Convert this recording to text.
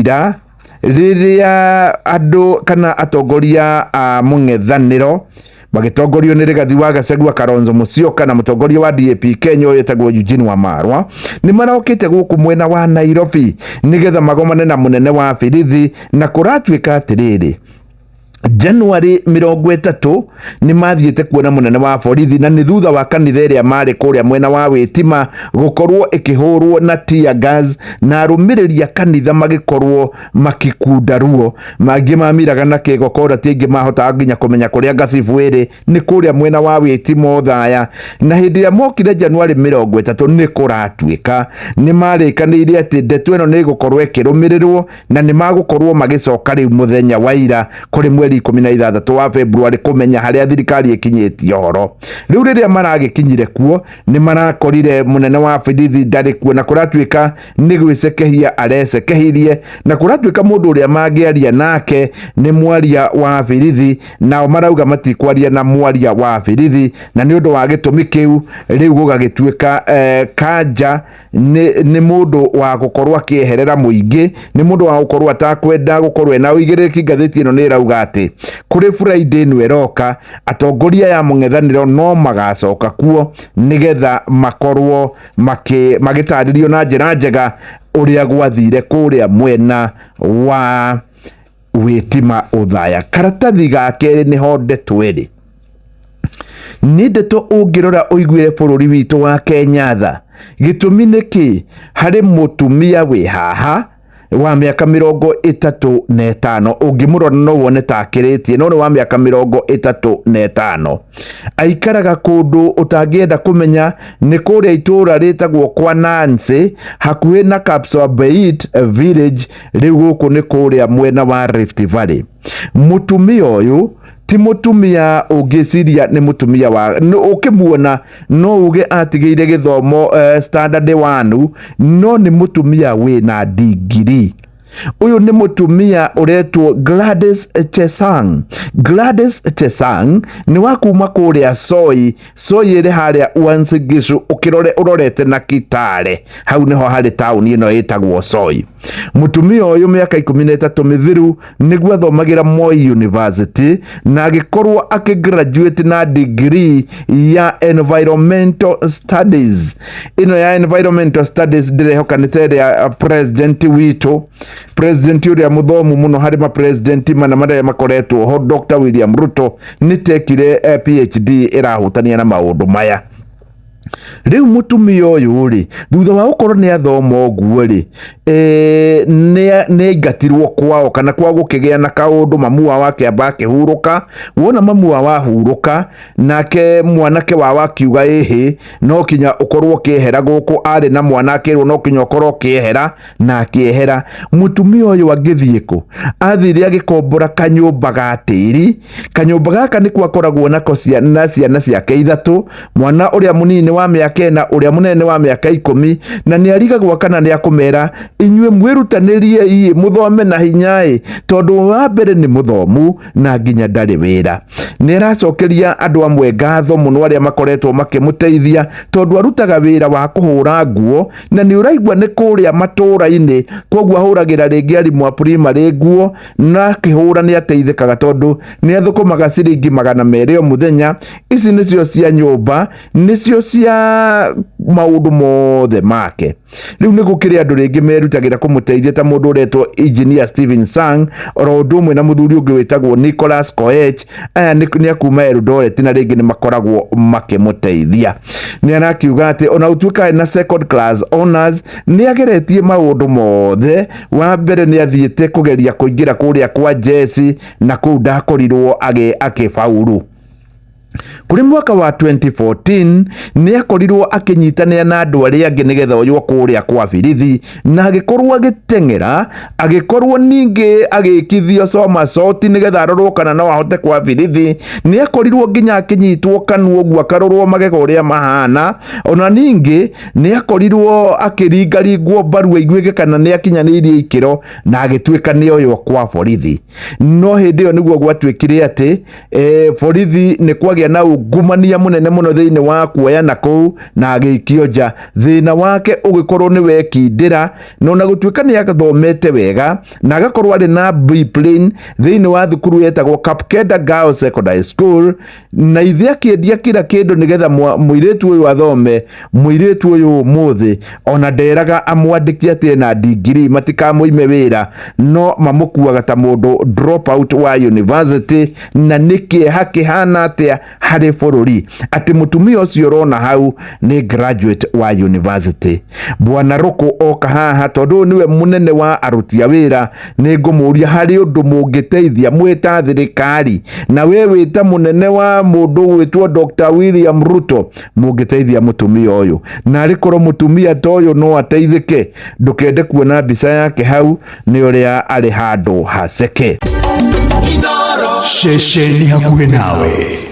Ira rĩrĩa andũ kana atongoria a mũng'ethanĩro magĩtongorio nĩ Rigathi wa Gachagua, Kalonzo Musyoka na mũtongoria wa DAP Kenya ũyũ wĩtagwo Eugene Wamalwa nĩ marokĩte gũkũ mwena wa Nairobi nĩgetha magomane na mũnene wa borithi, na kũratuĩka atĩrĩrĩ, January 30 nĩ mathiĩte kuona mũnene wa borithi, na nĩ thutha wa kanitha ĩrĩa marĩ kũrĩa mwena wa Wĩtima gũkorwo ĩkĩhũrwo na tear gas, na arũmĩrĩri a kanitha magĩkorwo makĩkunda ruo. Mangĩ mamiraga na kĩgokora, ti aingĩ mahotaga nginya kũmenya kũrĩa ngacibu ĩrĩ, nĩ kũrĩa mwena wa Wĩtima Othaya. Na hĩndĩ ĩrĩa mokire January 30, nĩ kũratuĩka nĩ marĩkanĩire atĩ ndeto ĩno nĩ ĩgũkorwo ĩkĩrũmĩrĩrwo, na nĩ magũkorwo magĩcoka rĩu mũthenya wa ira kũrĩ mweri 16 wa February kũmenya harĩa thirikari ĩkinyĩtie ũhoro. Rĩu rĩrĩa maragĩkinyire kuo, nĩ marakorire mũnene wa borithi ndarĩ kuo, na kũratuĩka nĩ gwĩcekehia arecekehirie, na kũratuĩka mũndũ ũrĩa mangĩaria nake nĩ mwaria wa borithi, nao marauga matikwaria na mwaria wa borithi. Na nĩ ũndũ wa gĩtũmi kĩu, rĩu gũgagĩtuĩka Kanja nĩ mũndũ wa gũkorwo akĩeherera mũingĩ, nĩ mũndũ wa gũkorwo atakwenda gũkorwo ena ũigĩrĩrĩki. Ngathĩti ĩno nĩ ĩrauga atĩ kũrĩ Friday ĩno ĩroka, atongoria ya mũng'ethanĩro no magacoka kuo nĩgetha makorwo magĩtarĩrio na njĩra njega ũrĩa gwathire kũrĩa mwena wa Wĩtima Othaya. Karatathi ga kerĩ nĩho ndeto ĩrĩ, nĩ ndeto ũngĩrora ũiguĩre bũrũri witũ wa Kenya tha. Gĩtũmi nĩ kĩ? Harĩ mũtumia wĩ haha wa mĩaka 35. Ũngĩmũrora no wone ta akĩrĩtie, no nĩ wa mĩaka 35. Aikaraga kũndũ ũtangĩenda kũmenya, nĩ kũrĩa itũũra rĩtagwo kwa Nancy, hakuhĩ na Kapsabeit village. Rĩu gũkũ nĩ kũrĩa mwena wa Rift Valley. Mũtumia ũyũ ti mũtumia ũngĩciria nĩ mũtumia wa ũkĩmuona no uge atigĩire gĩthomo standard one, no nĩ mũtumia wĩna ndigiri. Ũyũ nĩ mũtumia ũretwo Gladys Chesang. Gladys Chesang nĩ wa kuma kũrĩa Soi. Soi ĩrĩ harĩa Uasin Gishu, ũkĩrore ũrorete na Kitale, hau nĩho harĩ taũni ĩno ĩtagwo Soi. Mũtumia ũyũ mĩaka 13 mĩthiru nĩguo athomagĩra Moi University, na agĩkorwo akĩgraduate na degree ya environmental studies. Ĩno ya environmental studies ndĩrehoka nĩ ta ĩrĩa president witũ, president ũrĩa mũthomu mũno harĩ ma president mana marĩa makoretwo ho, Dr. William Ruto, nĩ tekire PhD ĩrahutania na maũndũ maya. Rĩu mũtumia ũyũ rĩ, thutha wa gũkorwo nĩ athoma ũguo rĩ, nĩ aingatirwo kwao, kana kwao gũkĩgĩa na kaũndũ, mamu wao akĩamba akĩhurũka. Wona mamu wao ahurũka, nake mwanake wao akiuga, "Ĩhĩ, no kinya ũkorwo ũkĩehera gũkũ." Arĩ na mwana, akĩrwo no kinya ũkorwo ũkĩehera, na akĩehera. Mũtumia ũyũ angĩthiĩ kũ? Athire agĩkombora kanyũmba ga tĩri. Kanyũmba gaka nĩkuo akoragwo nako na ciana ciake ithatũ. Mwana ũrĩa mũnini nĩ wa mĩaka 4, ũrĩa mũnene nĩ wa mĩaka 10, na nĩ arigagwo kana nĩ akũmera, "Inyuĩ mwĩrutanĩrie ĩ, mũthome na hinya ĩ," tondũ wa mbere nĩ mũthomu na nginya ndarĩ wĩra. Nĩ aracokeria andũ amwe ngatho mũno arĩa makoretwo makĩmũteithia, tondũ arutaga wĩra wa kũhũra nguo, na nĩ ũraigua nĩ kũrĩa matũũra-inĩ, koguo ahũragĩra rĩngĩ arimũ a primary nguo, na akĩhũra nĩ ateithĩkaga tondũ nĩ athũkũmaga ciringi 200 o mũthenya. Ici nĩcio cia nyũmba, nĩcio cia maũndũ mothe make. Rĩu nĩ gũkĩrĩ andũ rĩngĩ merutagĩra kũmũteithia, ta mũndũ ũretwo engineer Steven Sang, oro ũndũ ũmwe na mũthuri ũngĩ wĩtagwo Nicholas Koech. Aya nĩ akuma Eldoret, na rĩngĩ nĩ makoragwo makĩmũteithia. Nĩ arakiuga atĩ ona gũtuĩka arĩ na second class honors, nĩ ageretie maũndũ mothe. Wa mbere nĩ athiĩte kũgeria kũingĩra kũrĩa kwa jeci, na kũu ndakorirwo akĩbauru. Kũrĩ mwaka wa 2014 nĩ akorirwo akĩnyitanĩra na andũ arĩa angĩ nĩgetha oywo kũrĩa kwa birithi, na agĩkorwo agĩteng'era, agĩkorwo ningĩ agĩkithio coma coti nĩgetha arorwo kana no ahote kwa birithi. Nĩ akorirwo nginya akĩnyitwo kanua ũguo, akarorwo magego ũrĩa mahana. Ona ningĩ nĩ akorirwo akĩringaringwo mbaru aiguĩke kana nĩ akinyanĩirie ikĩro, na agĩtuĩka nĩ oywo kwa borithi. No hĩndĩ ĩyo nĩguo gwatuĩkire atĩ borithi nĩ kwagĩte. kwagĩa na ungumania mũnene mũno thĩinĩ wa kuoya na kũu na agĩikio nja. Thĩna wake ũgĩkorwo nĩ wekindĩra, na ona gũtuĩka nĩ athomete wega na agakorwo arĩ na B plain thĩinĩ wa thukuru yetagwo Kapkenda Girls Secondary School, na ithe akĩendia kila kĩndũ nĩgetha mũirĩtu ũyũ athome. Mũirĩtu ũyũ ũmũthĩ ona nderaga amwandĩki atĩ ena ndigiri matikamũime wĩra, no mamũkuaga ta mũndũ drop out wa university. Na nĩ kĩeha kĩhana atĩa harĩ bũrũri atĩ mũtumia ũcio ũrona hau nĩ graduate wa university. Bwana Rũkũ oka haha, tondũ ũyũ nĩwe mũnene wa aruti a wĩra, nĩ ngũmũria harĩ ũndũ mũngĩteithia mwĩ ta thirikari, na we wĩ ta mũnene wa mũndũ gwĩtwo Dr. William Ruto, mũngĩteithia mũtumia ũyũ? Na arĩ korwo mũtumia ta ũyũ no ateithĩke. Ndũkende kuona mbica yake hau nĩ ũrĩa arĩ handũ haceke. Ceceni hakuhĩ nawe.